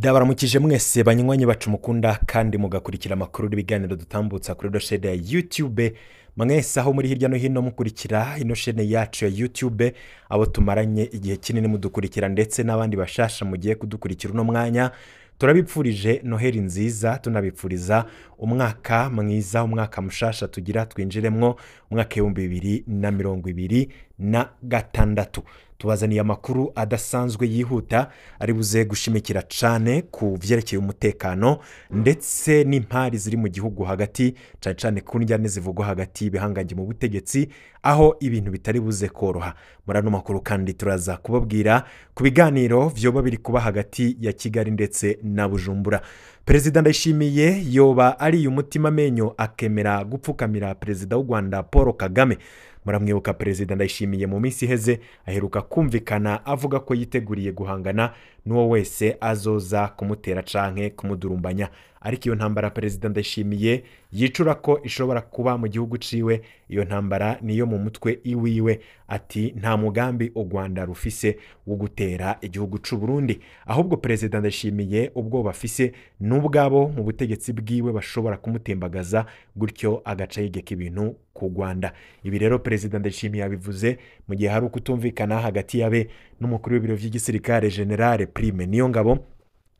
Ndabaramukije mwese banywanyi bacu mukunda kandi mugakurikira amakuru n'ibiganiro dutambutsa kuri ino shene ya YouTube. Mwese aho muri hirya no hino mukurikira ino shene yacu ya YouTube, abo tumaranye igihe kinini mudukurikira ndetse n'abandi bashasha mugiye kudukurikira uno mwanya, turabipfurije Noheli nziza, tunabipfuriza umwaka mwiza, umwaka mushasha tugira twinjiremwo umwaka 2026. Tubazaniye amakuru adasanzwe yihuta ari buze gushimikira cane ku vyerekeye umutekano ndetse n'impari ziri mu gihugu hagati, cane cane ku njyane zivugwa hagati y'ibihangange mu butegetsi, aho ibintu bitari buze koroha. Muri ano makuru kandi turaza kubabwira ku biganiro vyoba biri kuba hagati ya Kigali ndetse na Bujumbura. Perezida Ndayishimiye yoba ari umutima menyo akemera gupfukamira Perezida w'u Rwanda Paul Kagame. Muramwibuka Perezida Ndayishimiye mu minsi iheze aheruka kumvikana avuga ko yiteguriye guhangana n'uwo wese azoza kumutera canke kumudurumbanya. Ariko iyo ntambara Perezida Ndayishimiye yicura ko ishobora kuba mu gihugu ciwe, iyo ntambara niyo mu mutwe iwiwe. Ati nta mugambi u Rwanda rufise wo gutera igihugu c'u Burundi, ahubwo Perezida Ndayishimiye ubwo bafise n'ubwabo mu butegetsi bwiwe bashobora kumutembagaza, gutyo agaca yigeka ibintu ku Rwanda. Ibi rero Perezida Ndayishimiye yabivuze mu gihe hari ukutumvikana hagati yabe n'umukuru w'ibiro vy'igisirikare General Prime Niyongabo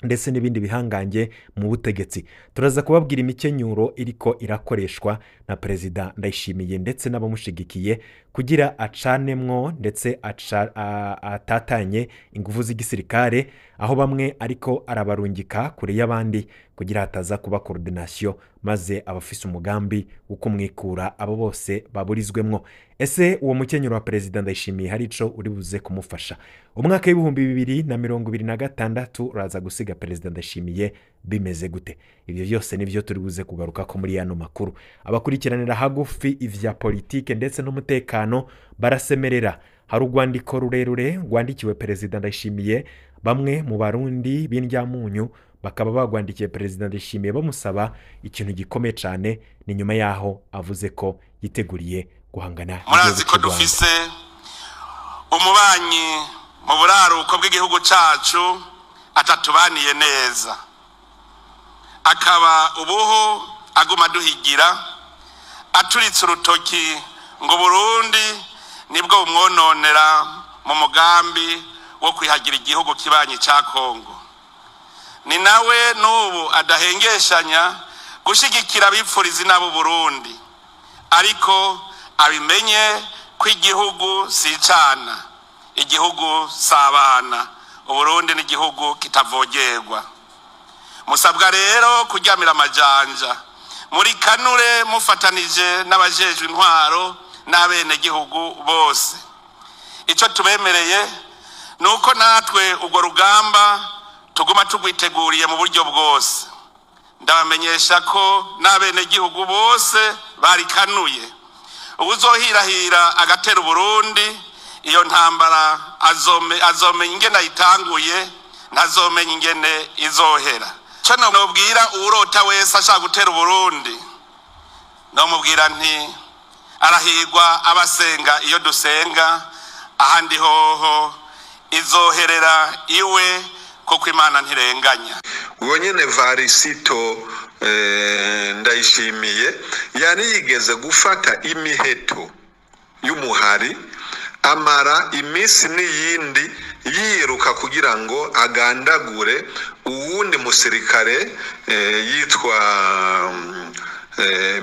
ndetse n'ibindi bihangange mu butegetsi. Turaza kubabwira imikenyuro iriko irakoreshwa na Perezida Ndayishimiye ndetse n'abamushigikiye kugira acanemwo ndetse atatanye ingufu z'igisirikare, aho bamwe ariko arabarungika kure y'abandi kugira hataza kuba coordination, maze abafise umugambi wo kumwikura abo bose baburizwemwo. Ese uwo mukenyuro wa Perezida Ndayishimiye hari ico uri buze kumufasha? Umwaka w'2026 uraza gusiga Perezida Ndayishimiye bimeze gute? Ibyo byose nivyo turi buze kugaruka ko muri yano makuru. Abakurikiranira hagufi ivya politike ndetse n'umutekano barasemerera. Hari urwandiko rurerure rwandikiwe Perezida Ndayishimiye, bamwe mu Barundi b'indyamunyu bakaba bagwandikiye Perezida Ndayishimiye bamusaba ikintu gikomeye cane, ni nyuma yaho avuze ko yiteguriye guhangana. Murazi ko dufise umubanyi mu buraruko bw'igihugu cacu atatubaniye neza, akaba ubuho aguma duhigira aturitse urutoki ngo Burundi nibwo bumwononera mu mugambi wo kwihagira igihugu kibanyi ca Kongo. Ni nawe n'ubu adahengeshanya gushigikira abipfuriza inabo Burundi, ariko abimenye ko igihugu si icana, igihugu sabana. Uburundi ni igihugu kitavogerwa. Musabwa rero kuryamira amajanja muri kanure mufatanije n'abajejwe intwaro n'abenegihugu bose. Ico tubemereye nuko natwe urwo rugamba tuguma tugwiteguriye mu buryo bwose. Ndabamenyesha ko n'abenegihugu bose barikanuye. Uwuzohirahira agatera Uburundi, iyo ntambara azomenya ingene ayitanguye, ntazomenya ingene izohera. Ico nobwira uwurota wese ashaka gutera Uburundi, nomubwira nti arahigwa abasenga iyo dusenga, ahandi hoho izoherera iwe, kuko Imana ntirenganya. Uwo nyene Varisito Ndayishimiye yari yigeze gufata imiheto y'umuhari, amara iminsi n'iyindi yiruka kugira ngo agandagure uwundi musirikare yitwa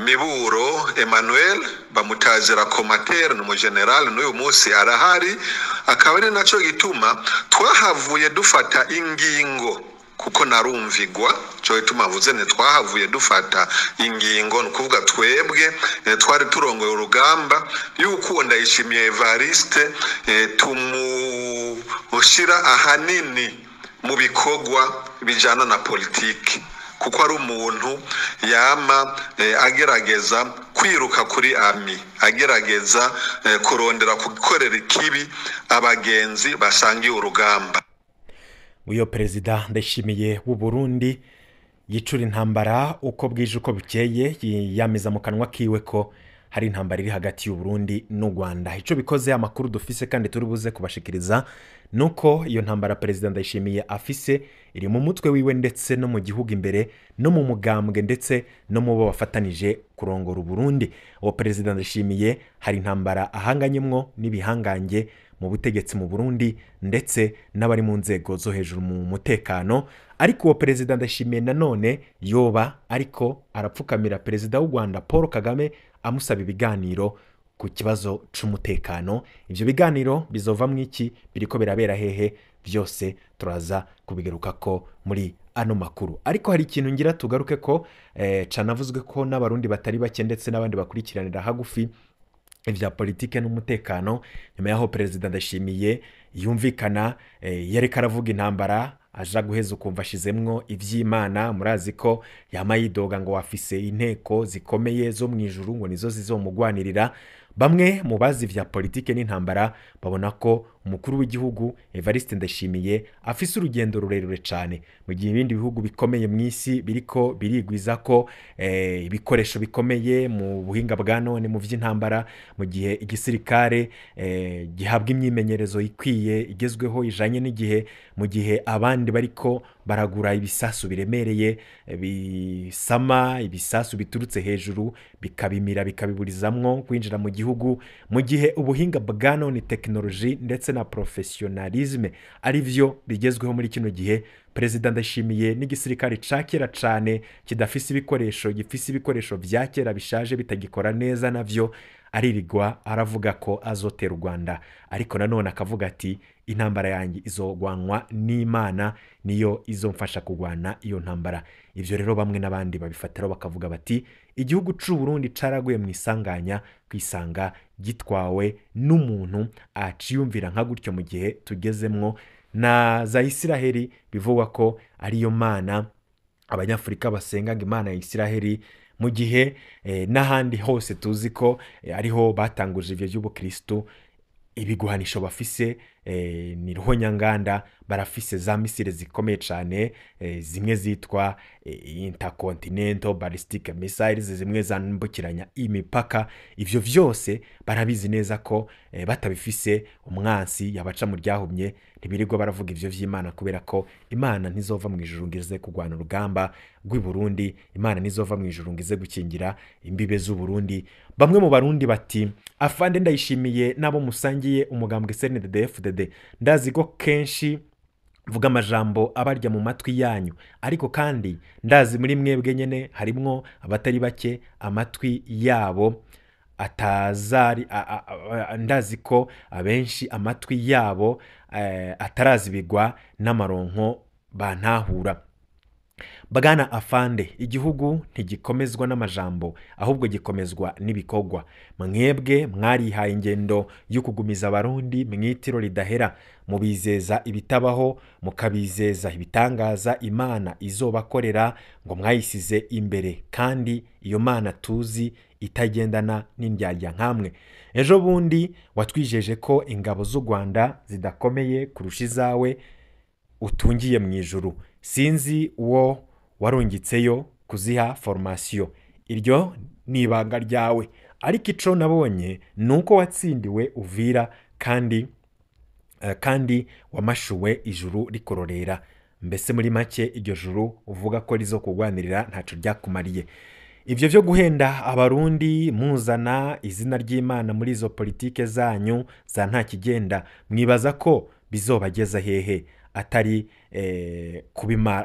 Miburo Emmanuel, bamutazira komatere, ni umugenerale n'uyu munsi arahari. Akaba ari naco gituma twahavuye dufata ingingo, kuko narumvigwa cyo gituma mvuze nti twahavuye dufata ingingo, ni ukuvuga twebwe twari turongoye urugamba yuko uwo Ndayishimiye Evariste tumushira ahanini mu bikorwa bijana na politiki, kuko ari umuntu yama agerageza kwiruka kuri ami, agerageza kurondera gukorera ikibi abagenzi basangiye urugamba. Uyo Perezida Ndayishimiye w'u Burundi yicura intambara uko bwije uko bukeye, yamiza mu kanwa kiwe ko hari intambara iri hagati y'u Burundi n'u Rwanda. Ico bikoze, amakuru dufise kandi turi buze kubashikiriza nuko iyo ntambara Perezida Ndayishimiye afise iri mu mutwe wiwe, ndetse no mu gihugu imbere, no mu mugambwe, ndetse no mu bo bafatanije kurongora Uburundi. Uwo Perezida Ndayishimiye hari intambara ahanganyemwo n'ibihangange mu butegetsi mu Burundi, ndetse n'abari mu nzego zo hejuru mu mutekano. Ariko uwo Perezida Ndayishimiye nanone yoba ariko arapfukamira Perezida w'u Rwanda Paul Kagame, amusaba ibiganiro ku kibazo c'umutekano. Ivyo biganiro bizovamwo iki? Biriko birabera hehe? Byose turaza kubigarukako muri ano makuru. Ariko hari ikintu ngira tugaruke ko canavuzwe ko n'Abarundi batari bake, ndetse n'abandi bakurikiranira hagufi ivya politike n'umutekano, nyuma yaho Perezida Ndayishimiye yumvikana yariko aravuga intambara, aja guheza ukumva ashizemwo ivy'Imana. Murazi ko yama yidoga ngo afise inteko zikomeye zo mu ijuru, ngo nizo zizomugwanirira. Bamwe mu bazi vya politike n'intambara babona ko umukuru w'igihugu Evariste Ndayishimiye afise urugendo rurerure cane, mu gihe ibindi bihugu bikomeye mu isi biriko birigwiza ko ibikoresho bikomeye mu buhinga bwa none mu vy'intambara, mu gihe igisirikare gihabwa imyimenyerezo ikwiye igezweho ijanye n'igihe, mu gihe abandi bariko baragura ibisasu biremereye bisama ibisasu biturutse hejuru bikabimira bikabiburizamwo kwinjira mu gihugu, mu gihe ubuhinga bwa none, tekinoloji ndetse na professionalisme ari vyo bigezweho muri kino gihe, Perezida Ndayishimiye n'igisirikare ca kera cane kidafise ibikoresho, gifise ibikoresho vya kera bishaje bitagikora neza, navyo aririgwa aravuga ko azotera u Rwanda. Ariko nanone akavuga ati intambara yanjye izogwanwa n'Imana, niyo izomfasha kugwana iyo ntambara. Ivyo rero bamwe n'abandi babifatiraho bakavuga bati igihugu c'u Burundi caraguye mu isanganya kwisanga gitwawe n'umuntu aciyumvira nka gutyo, mu gihe tugezemwo na za Isiraheli bivugwa ko ariyo mana Abanyafurika basengaga, Imana ya Isiraheli, mu gihe n'ahandi hose tuzi ko ariho batanguje ivyo by'ubukristo. Ibiguhanisho bafise ni ruhonyanganda, barafise za misile zikomeye cane, zimwe zitwa intercontinental ballistic missiles, zimwe zambukiranya imipaka. Ivyo vyose barabizi neza ko batabifise umwansi yabaca mu ryahumye. Ntibirirwa baravuga ivyo vy'Imana, kubera ko Imana ntizova mu ijuru ngo ize kurwana urugamba rw'i Burundi, Imana ntizova mu ijuru ngo ize gukingira imbibe z'u Burundi. Bamwe mu Barundi bati afande Ndayishimiye nabo musangiye umugambwe CNDD-FDD, ndazi ko kenshi vuga amajambo abarya mu matwi yanyu, ariko kandi ndazi muri mwebwe nyene harimwo abatari bake amatwi yabo atazari ndazi ko abenshi amatwi yabo atarazibigwa n'amaronko bantahura. Bagana afande, igihugu ntigikomezwa n'amajambo, ahubwo gikomezwa n'ibikorwa. Mwebwe mwarihaye ingendo yo kugumiza Abarundi mwitiro ridahera, mubizeza ibitabaho, mukabizeza ibitangaza Imana izobakorera, ngo mwayisize imbere, kandi iyo Mana tuzi itagendana n'indyarya nkamwe. Ejo bundi watwijeje ko ingabo z'u Rwanda zidakomeye kurusha izawe utungiye mu ijuru. Sinzi uwo warungitseyo kuziha formation, iryo ni ibanga ryawe, ariko ico nabonye nuko watsindiwe Uvira kandi wamashuwe ijuru rikororera. Mbese muri make iryo juru uvuga ko rizo kugwanirira ntaco ryakumariye. Ivyo vyo guhenda Abarundi muzana izina ry'Imana muri izo politike zanyu za nta kigenda, mwibaza ko bizobageza hehe atari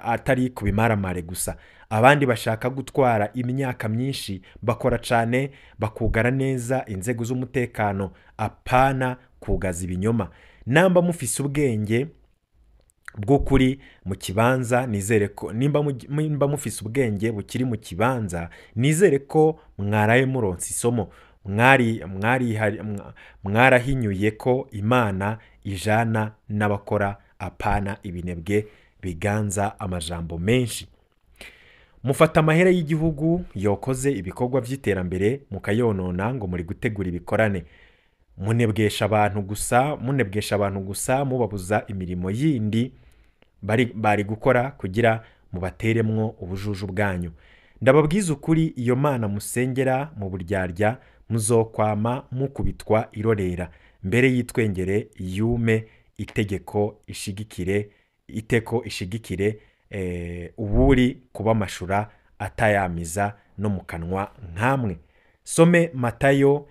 atari kubimaramare gusa? Abandi bashaka gutwara imyaka myinshi bakora cane, bakugara neza inzego z'umutekano, apana kugaza ibinyoma. Namba mufise ubwenge bw'ukuri mu kibanza, nizere ko nimba mufise ubwenge bukiri mu kibanza, nizere ko mwaraye muronse isomo. Mwari mwari mwarahinyuye ko Imana ijana n'abakora, apana ibinebwe biganza amajambo menshi. Mufata amahera y'igihugu yokoze ibikorwa by'iterambere mukayonona ngo muri gutegura ibikorane. Munebwesha abantu gusa, munebwesha abantu gusa, mubabuza imirimo yindi bari gukora kugira mubateremwo ubujuju bwanyu. Ndababwiza ukuri, iyo Mana musengera mu buryarya Muzokwama mukubitwa irorera mbere yitwengere yume itegeko ishigikire iteko ishigikire uburi kubamashura atayamiza no mu kanwa nkamwe. Some Matayo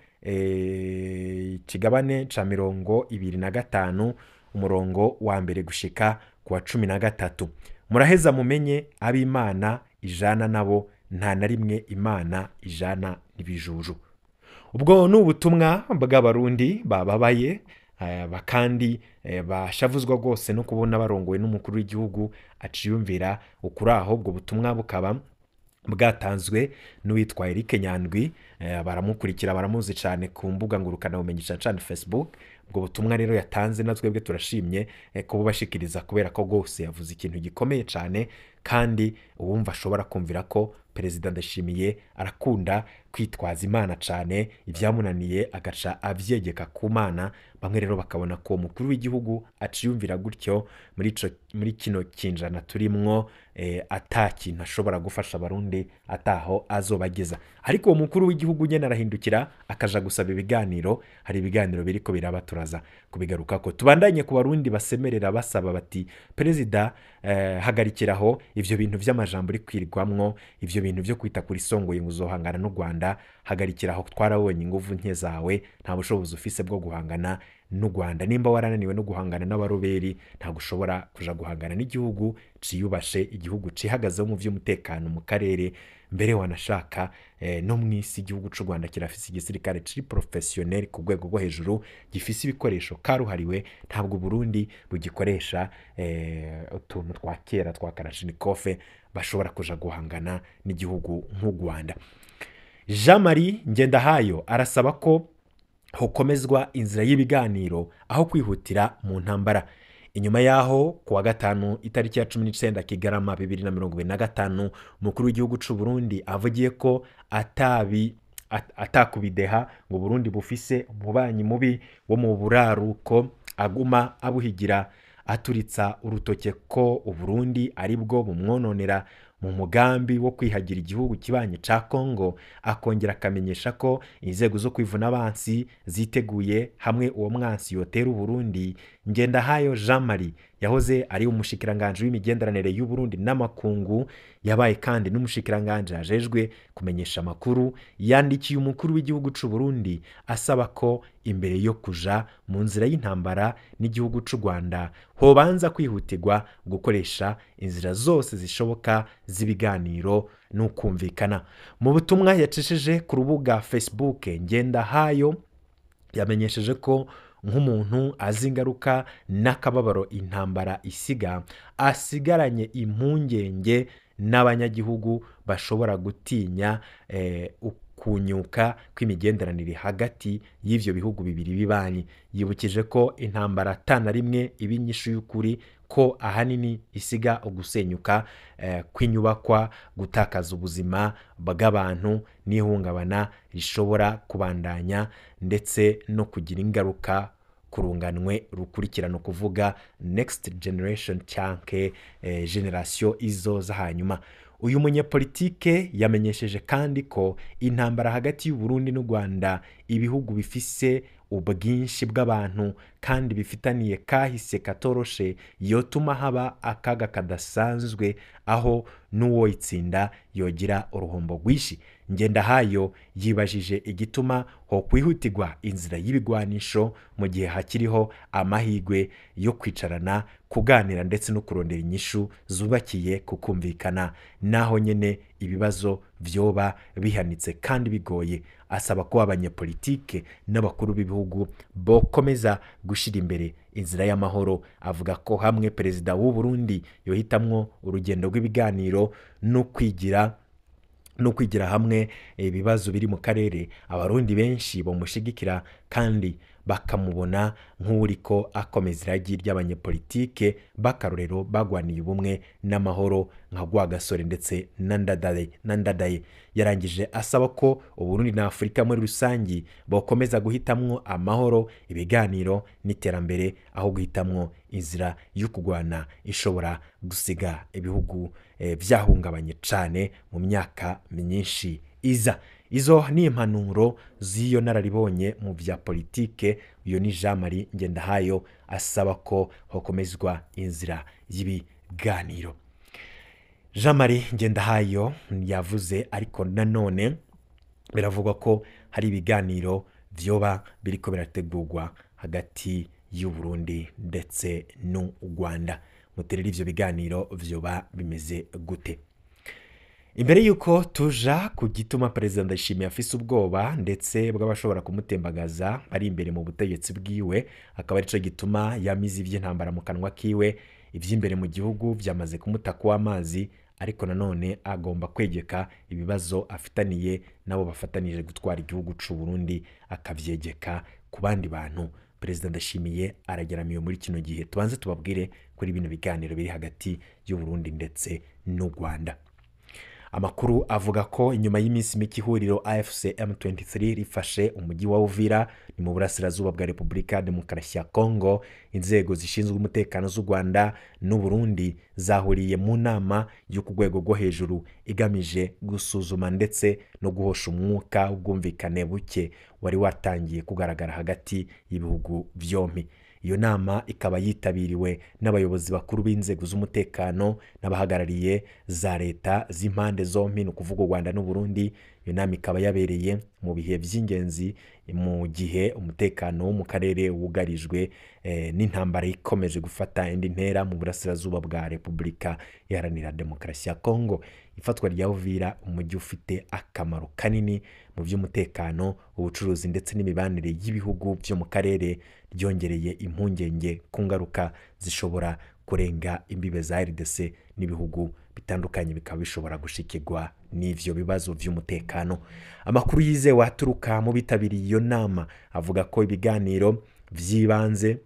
ikigabane ca 25 umurongo wa 1 gushika ku wa 13. Muraheza mumenye ab'Imana ijana nabo, nta na rimwe Imana ijana n'ibijuju. Ubwo ni ubutumwa bw'Abarundi bababaye bakandi bashavuzwa rwose no kubona barongowe n'umukuru w'igihugu aciyumvira ukuri aho. Ubwo butumwa bukaba bwatanzwe n'uwitwa Eric Nyandwi, baramukurikira baramuzi cyane ku mbuga ngurukanabumenyi cyane Facebook. Ubwo butumwa rero yatanze na twebwe turashimye kububashikiriza, kubera ko rwose yavuze ikintu gikomeye cyane, kandi uwumva ashobora kumvira ko Perezida Ndashimiye arakunda kwitwaza Imana cyane, ibyamunaniye agaca avyegeka ku Mana. Bamwe rero bakabona ko umukuru w'igihugu aciyumvira gutyo muri kino kinjana turimwo, atakintu ashobora gufasha Abarundi ataho azobageza. Ariko uwo mukuru w'igihugu nyene arahindukira akaja gusaba ibiganiro. Hari ibiganiro biriko biraba, turaza kubigarukako. Tubandanye ku Barundi basemerera basaba bati Perezida, hagarikiraho ivyo bintu vy'amajambo uri kwirwamwo, ivyo bintu vyo kwita kuri songoye ngo uzohangana n'u Rwanda, hagarikiraho, twarabonye inguvu nke zawe, nta bushobozi ufise bwo guhangana n'u Rwanda. Nimba warananiwe no guhangana n'abaroberi, ntabwo ushobora kuja guhangana n'igihugu ciyubashe, igihugu cihagazeho mu vy'umutekano mu karere, mbere wanashaka no mw'isi. Igihugu c'u Rwanda kirafise igisirikare ciri professionnel ku rwego rwo hejuru, gifise ibikoresho karuhariwe. Ntabwo Burundi bugikoresha utuntu twa kera twa Kalashnikov bashobora kuja guhangana n'igihugu nk'u Rwanda. Jean Marie Ngendahayo arasaba ko hokomezwa inzira y'ibiganiro aho kwihutira mu ntambara. Inyuma yaho kuwa gatanu itariki ya 19 Kigarama 2025, umukuru w'igihugu c'u Burundi avugiye ko atakubideha ngo Burundi bufise umubanyi mubi wo mu buraruko, aguma abuhigira aturitsa urutoke ko Uburundi aribwo bumwononera mu mugambi wo kwihagira igihugu kibanye ca Kongo. Akongera akamenyesha ko inzego zo kwivuna abansi ziteguye hamwe uwo mwansi yotera Uburundi. Ngendahayo Jean Marie yahoze ari umushikiranganje w'imigenderanire y'u Burundi n'amakungu, yabaye kandi n'umushikiranganje ajejwe kumenyesha amakuru, yandikiye umukuru w'igihugu c'u Burundi asaba ko imbere yo kuja mu nzira y'intambara n'igihugu c'u Rwanda hobanza kwihutirwa gukoresha inzira zose zishoboka z'ibiganiro n'ukumvikana. Mu butumwa yacishije ku rubuga Facebook, Ngendahayo yamenyesheje ko nk'umuntu azi ingaruka n'akababaro intambara isiga, asigaranye impungenge n'abanyagihugu bashobora gutinya ukunyuka kw'imigenderanire hagati y'ivyo bihugu bibiri bibanyi. Yibukije ko intambara atana rimwe iba inyishu y'ukuri, ko ahanini isiga ugusenyuka kw'inyubakwa, gutakaza ubuzima bw'abantu n'ihungabana rishobora kubandanya, ndetse no kugira ingaruka kurunganwe rukurikirana, kuvuga next generation cyanke generation izoza hanyuma. Uyu munyepolitike yamenyesheje kandi ko intambara hagati y'u Burundi n'u Rwanda, ibihugu bifise ubwinshi bw'abantu kandi bifitaniye kahise katoroshe, yotuma haba akaga kadasanzwe aho n'uwo itsinda yogira uruhombo rwinshi. Ngendahayo yibajije igituma ho kwihutirwa inzira y'ibigwanisho mu gihe hakiriho amahigwe yo kwicarana, kuganira ndetse no kurondera inyishu zubakiye kukumvikana, naho nyene ibibazo vyoba bihanitse kandi bigoye. Asaba ko abanyepolitike n'abakuru b'ibihugu bokomeza gushira imbere inzira y'amahoro. Avuga ko hamwe Perezida w'u Burundi yohitamwo urugendo rw'ibiganiro no kwigira hamwe ibibazo biri mu karere, Abarundi benshi bamushigikira kandi bakamubona nk'uriko akomeza iragi ry'abanyepolitike b'akarorero bagwaniye ubumwe n'amahoro nka Rwagasore ndetse na Ndadaye. Yarangije asaba ko Uburundi na Afurika muri rusangi bokomeza guhitamwo amahoro, ibiganiro n'iterambere aho guhitamwo inzira yo kugwana ishobora gusiga ibihugu vyahungabanye cane mu myaka myinshi iza. Izo ni impanuro z'iyo nararibonye mu bya politike. Uyo ni Jean Marie Ngendahayo asaba ko hokomezwa inzira y'ibiganiro. Jean Marie Ngendahayo yavuze, ariko nanone biravugwa ko hari ibiganiro vyoba biriko birategurwa hagati y'u Burundi ndetse n'u Rwanda. Muterera ivyo biganiro vyoba bimeze gute? Imbere yuko tuja ku gituma Perezida Ndayishimiye afise ubwoba ndetse bw'abashobora kumutembagaza bari imbere mu butegetsi bwiwe, akaba arico gituma yamize ivy'intambara mu kanwa kiwe, ivy'imbere mu gihugu vyamaze kumutaka w'amazi, ariko nanone agomba kwegeka ibibazo afitaniye nabo bafatanije gutwara igihugu c'u Burundi akavyegeka ku bandi bantu. Perezida Ndayishimiye arageramiwe muri kino gihe. Tubanze tubabwire kuri bino biganiro biri hagati y'u Burundi ndetse n'u Rwanda. Amakuru avuga ko inyuma y'iminsi mike ihuriro AFC M23 rifashe umujyi wa Uvira ni mu burasirazuba bwa Repubulika Demokarasi ya Kongo, inzego zishinzwe umutekano z'u Rwanda n'u Burundi zahuriye mu nama yo ku rwego rwo hejuru igamije gusuzuma ndetse no guhosha umwuka w'ubwumvikane buke wari watangiye kugaragara hagati y'ibihugu byombi. Iyo nama ikaba yitabiriwe n'abayobozi bakuru b'inzego z'umutekano n'abahagarariye za leta z'impande zombi, ni ukuvuga u Rwanda n'u Burundi. Iyo nama ikaba yabereye mu bihe by'ingenzi mu gihe umutekano wo mu karere wugarijwe n'intambara ikomeje gufata indi ntera mu burasirazuba bwa Repubulika Iharanira Demokarasi ya Kongo. Ifatwa rya Uvira, umujyi ufite akamaro kanini mu by'umutekano, ubucuruzi ndetse n'imibanire y'ibihugu byo mu karere, ryongereye impungenge ku ngaruka zishobora kurenga imbibe za RDC n'ibihugu bitandukanye bikaba bishobora gushikirwa n'ivyo bibazo vy'umutekano. Amakuru yizewe aturuka mu bitabiriye iyo nama avuga ko ibiganiro vy'ibanze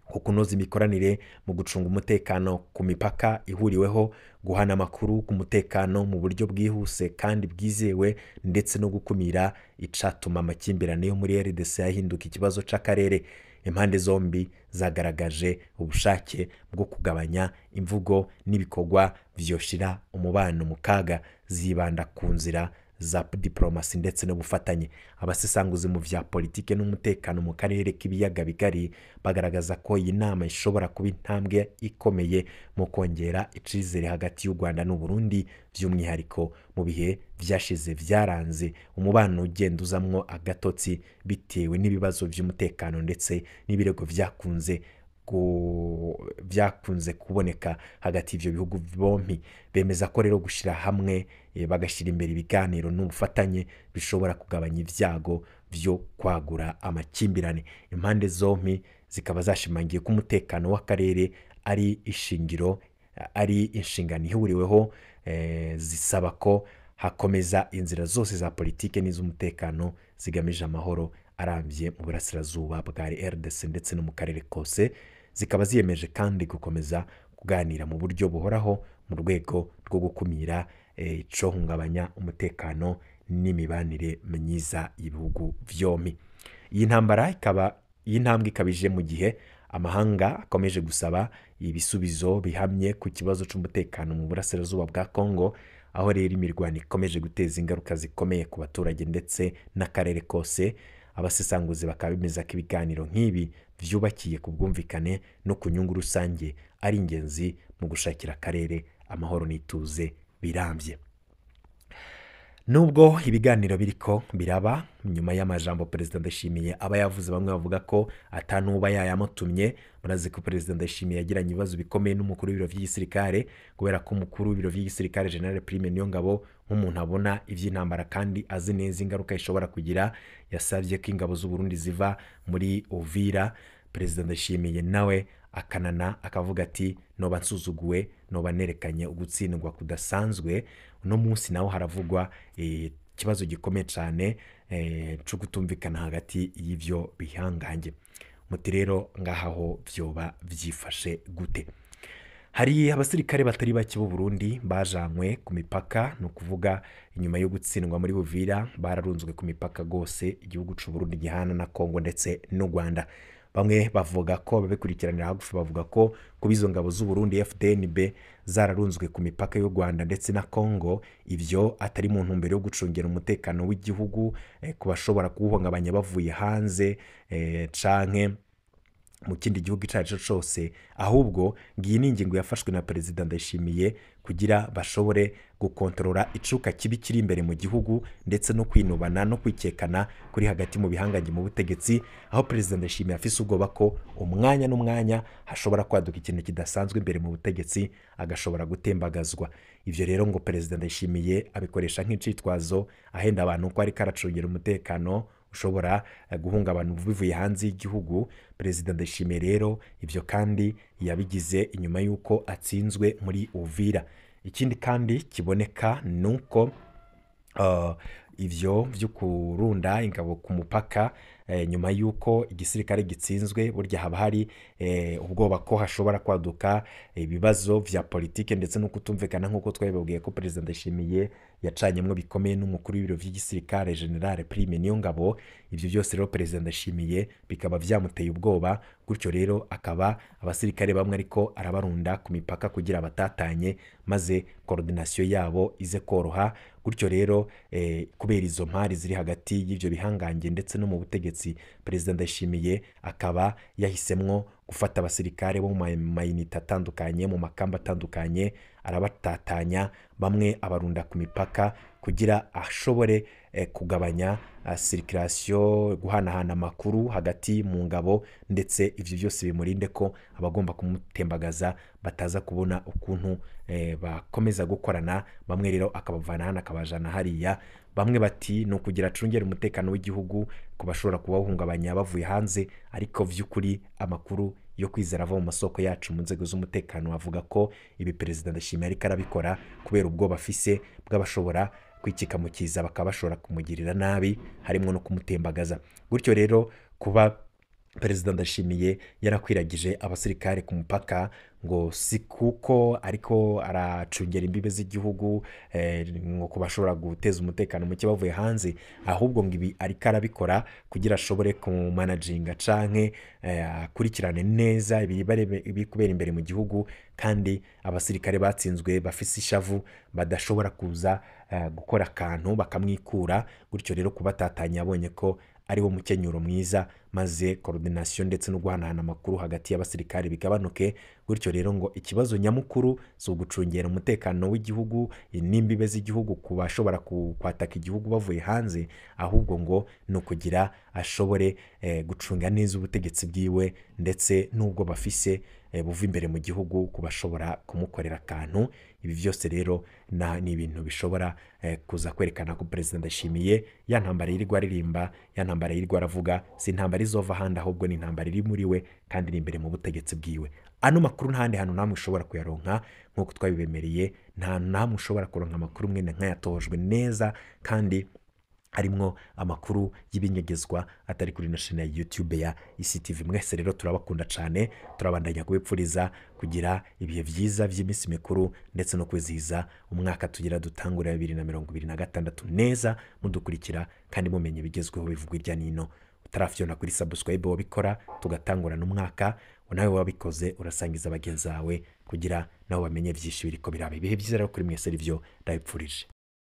ku kunoza imikoranire mu gucunga umutekano ku mipaka ihuriweho, guhana amakuru ku mutekano mu buryo bwihuse kandi bwizewe, ndetse no gukumira icatuma amakimbirane yo muri RDC ahinduka ikibazo c'akarere. Impande zombi zagaragaje ubushake bwo kugabanya imvugo n'ibikorwa vyoshira umubano mu kaga, zibanda ku nzira za diplomasi ndetse n'ubufatanye. Abasesanguzi mu vya politike n'umutekano mu karere k'ibiyaga bigari bagaragaza ko iyi nama ishobora kuba intambwe ikomeye mu kongera icizere hagati y'u Rwanda n'u Burundi, by'umwihariko mu bihe vyashize vyaranze umubano ugenda uzamwo agatotsi bitewe n'ibibazo vy'umutekano ndetse n'ibirego vyakunze kuboneka hagati y'ivyo bihugu bombi. Bemeza ko rero gushira hamwe bagashyira imbere ibiganiro n'ubufatanye bishobora kugabanya ibyago byo kwagura amakimbirane. Impande zombi zikaba zashimangiye ko umutekano w'akarere ari ishingiro, ari inshingano ihuriweho, zisaba ko hakomeza inzira zose za politike n'iz'umutekano zigamije amahoro arambye mu burasirazuba bwa RDC ndetse no mu karere kose. Zikaba ziyemeje kandi gukomeza kuganira mu buryo buhoraho mu rwego rwo gukumira icohungabanya umutekano n'imibanire myiza y'ibihugu byombi. Iyi ntambara ikaba iyi ntambwe ikabije mu gihe amahanga akomeje gusaba ibisubizo bihamye ku kibazo c'umutekano mu burasirazuba bwa Kongo, aho rero imirwano ikomeje guteza ingaruka zikomeye ku baturage ndetse n'akarere kose. Abasesanguzi bakaba bemeza ko ibiganiro nk'ibi vyubakiye ku bwumvikane no ku nyungu rusange ari ingenzi mu gushakira akarere amahoro n'ituze birambye. Nubwo ibiganiro biriko biraba nyuma y'amajambo Perezida Ndayishimiye aba yavuze, bamwe bavuga ko atanuba yayamutumye. Murazi ko Perezida Ndayishimiye yagiranye ibibazo bikomeye n'umukuru w'ibiro vy'igisirikare, kubera ko umukuru w'ibiro vy'igisirikare General Prime Niyongabo, nk'umuntu abona ivy'intambara kandi azi neza ingaruka ishobora kugira, yasabye ko ingabo z'u Burundi ziva muri Uvira. Perezida Ndayishimiye nawe akanana akavuga ati noba nsuzuguwe, noba nerekanye ugutsindwa kudasanzwe. Uno munsi naho haravugwa ikibazo gikomeye cyane cyo kutumvikana hagati y'ivyo bihangange. Muti rero ngahaho vyoba vyifashe gute? Hari abasirikare batari bake b'u Burundi bajanywe ku mipaka, no kuvuga inyuma yo gutsindwa muri Uvira bararunzwe ku mipaka gose igihugu c'u Burundi gihana na Kongo ndetse n'u Rwanda. Bamwe bavuga ko babikurikiranira hagufi, bavuga ko kuba izo ngabo z'u Burundi FDNB zararunzwe ku mipaka y'u Rwanda ndetse na Congo, ivyo atari mu ntumbero yo gucungira umutekano w'igihugu ku bashobora kuwuhungabanya bavuye hanze canke mu kindi gihugu icyo ari cyo cyose, ahubwo ngiyi ni ingingo yafashwe na Perezida Ndayishimiye kugira bashobore gukontorora icuka kibi kiri imbere mu gihugu ndetse no kwinubana no kwikekana kuri hagati mu bihangange mu butegetsi, aho Perezida Ndayishimiye afise ubwoba ko umwanya n'umwanya hashobora kwaduka ikintu kidasanzwe imbere mu butegetsi agashobora gutembagazwa. Ivyo rero ngo Perezida Ndayishimiye abikoresha nk'icitwazo ahenda abantu ko ariko aracungira umutekano ushobora guhungabana bivuye hanze y'igihugu. Perezida Ndayishimiye rero ivyo kandi yabigize inyuma y'uko atsinzwe muri Uvira. Ikindi kandi kiboneka nuko ivyo vyo kurunda ingabo ku mupaka nyuma y'uko igisirikare gitsinzwe, burya haba hari ubwoba ko hashobora kwaduka ibibazo vya politike ndetse no kutumvikana, nk'uko twabibabwiye ko Perezida Ndayishimiye yacanyemwo bikomeye n'umukuru w'ibiro vy'igisirikare General Prime Niyongabo. Ivyo byose rero Perezida Ndayishimiye bikaba vyamuteye ubwoba, gutyo rero akaba abasirikare bamwe ariko arabarunda ku mipaka kugira batatanye, maze coordination yabo ize koroha. Gutyo rero kubera izo mpari ziri hagati y'ivyo bihangange ndetse no mu butegetsi, Perezida Ndayishimiye akaba yahisemwo gufata abasirikare bo mu mayinite atandukanye, mu makamba atandukanye, arabatatanya, bamwe abarunda ku mipaka kugira ashobore kugabanya circulation, guhanahana amakuru hagati mu ngabo, ndetse ivyo byose bimurinde ko abagomba kumutembagaza bataza kubona ukuntu bakomeza gukorana. Bamwe rero akabavana hano akabajana hariya, bamwe bati ni ukugira acungere umutekano w'igihugu ku bashobora kubahungabanya bavuye hanze, ariko vy'ukuri amakuru yo kwizera ava mu masoko yacu mu nzego z'umutekano avuga ko ibi Perezida Ndayishimiye ariko arabikora kubera ubwoba afise bw'abashobora kwikika mu kiza bakaba bashobora kumugirira nabi, harimo no kumutembagaza. Gutyo rero kuba Perezida Ndayishimiye yarakwiragije abasirikare ku mupaka ngo si kuko ariko aracungera imbibe z'igihugu ngo kubashobora guteza umutekano muke bavuye hanze, ahubwo ngo ibi ariko arabikora kugira ashobore kumanaginga canke akurikirane neza ibiri kubera imbere mu gihugu, kandi abasirikare batsinzwe bafise ishavu badashobora kuza gukora akantu bakamwikura. Gutyo rero kubatatanya abonye ko ariwo mukenyuro mwiza, maze coordination ndetse no guhanahana amakuru hagati y'abasirikare bigabanuke. Gutyo rero ngo ikibazo nyamukuru si ugucungera umutekano w'igihugu n'imbibe z'igihugu ku bashobora kwataka igihugu bavuye hanze, ahubwo ngo ni ukugira ashobore gucunga neza ubutegetsi bwiwe ndetse n'ubwo bafise buva imbere mu gihugu ku bashobora kumukorera akantu. Ibi byose rero ni ibintu bishobora kuza kwerekana ko Perezida Ndayishimiye ya ntambara yirirwa aririmba, ya ntambara yirirwa aravuga, si intambara izova ahandi, ahubwo ni intambara iri muri we kandi iri imbere mu butegetsi bwiwe. Ano makuru ntahandi hantu namwe ushobora kuyaronka nk'uko twabibemereye, nta namwe ushobora kuronka amakuru mwene nk'ayatojwe neza kandi harimwo amakuru y'ibinyegezwa atari kuri channel ya YouTube ya ICTV. Mwese rero turabakunda cyane, turabandanya kubipfuriza kugira ibihe vyiza vy'iminsi mikuru ndetse no kwizihiza umwaka tugira dutangura 2026 neza, mudukurikira kandi mumenye bigezweho bivugwa irya nino. Utarafyona kuri subscribe wabikora tugatangura n'umwaka, nawe wabikoze urasangiza bagenzi bawe kugira nabo bamenye vyinshi biriko biraba. Ibihe vyiza rero kuri mwese rivyo ndabipfurije.